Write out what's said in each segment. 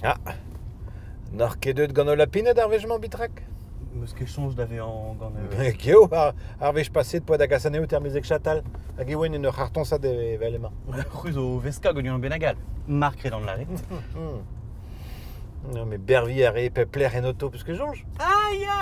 Ah, n'oc'h ket deuet gant ho lapined ar wech-mañ, Bitrak? Meus ket soñj da vezañ gant... Geo, ar wech paset poa da gas anezho termezek chatal hag e oan en ur c'hartoñsad evel emañ. C'hwi zo veskañ gant unan bennak all, mar kredan lâret. Non, mais bervi a re pep lec'h en oto, peus ket soñj? Ah ya!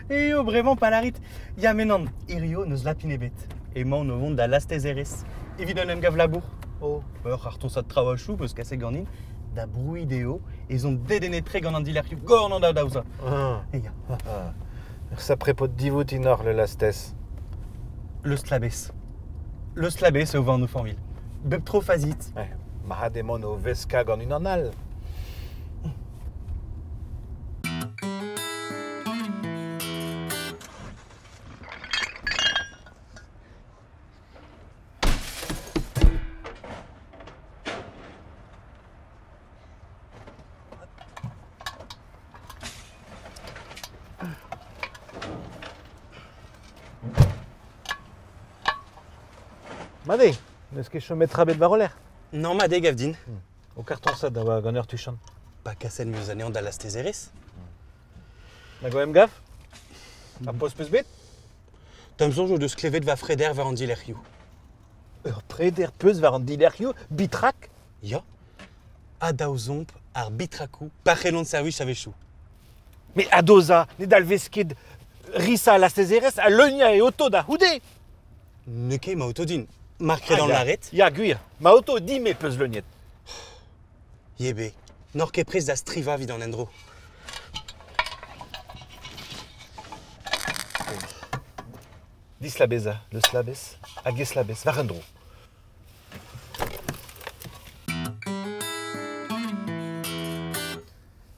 Eo, bremañ pa lârit. Ya, met nann, hirio n'eus lapin ebet. Emaon o vont da lastezerezh evit un emgav labour. Oh, ur c'hartoñsad traoù a-chou peus kaset ganin da brouiñ dezho ez on dedennet-tre gant an dilerc'hioù gorn an daou-daouzañ. Ah. E ya. Ur sapre paotr divoutin oc'h, le lastez. Le stlabez. Le stlabez eo va anv familh. Bep tro fazit. Ouais. Marc'had emaon o veskañ gant unan all. Mat eo, n'eus ket chomet tra bet war o lerc'h. Non, mat eo, gav din. Ho kartoñsad a oa gant ur tuchant. Pa kaset 'm eus anezhañ da lastezerezh. Nag o emgav? Ar post 'peus bet? Da'm soñj o deus klevet va freder war an dilerc'hioù. Ur preder peus war an dilerc'hioù, bitrak? Ya. Ha daouzomp ar bitrakoù pa c'hellont servij a-wechoù. Mais adozañ ne dalvez ket risañ lastezerezh ha leuniañ e oto da c'houde. N'eo ket ma oto din. Mar kredan Ah, ya. lâret. Ya, gwir. Ma oto din-me peus leuniet. Yebe, n'oc'h ket prest da strivañ evit an endro. Dislabezañ, leus-labez hag eslabez war un dro.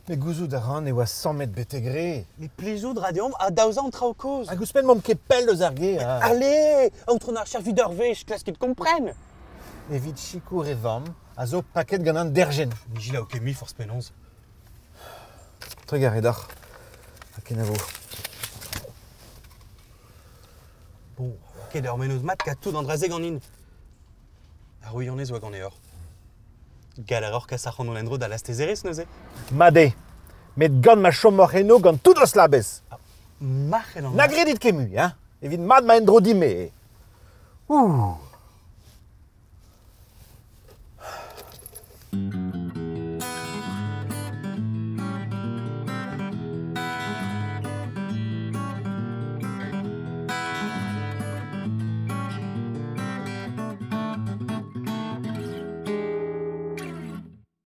Met gouzout a ran e oa sammet betek re. Mais plijout ra deomp adaozañ an traoù kozh. Hag ouzhpenn 'mamp ket pell eus ar gêr. ha. Allez, aotrou archer evit ur wech, klaskit kompren. Evit sikour e vamm a zo paket gant an derjenn. Nijila ket mui forzh penaos. Trugarez deoc'h. Ha kenavo. Bon, ket ur mennozh mat kat tout an dra-se ganin. Ar wirionez oa ganeoc'h. Gall a reoc'h kas ac'hanon en-dro da lastezerezh neuze. Mat eo. Met gant ma chomoc'h eno gant tout ho slabez. Marc'h Na gredit ket mui, hein Evit mat ma endro din-me. Ouh.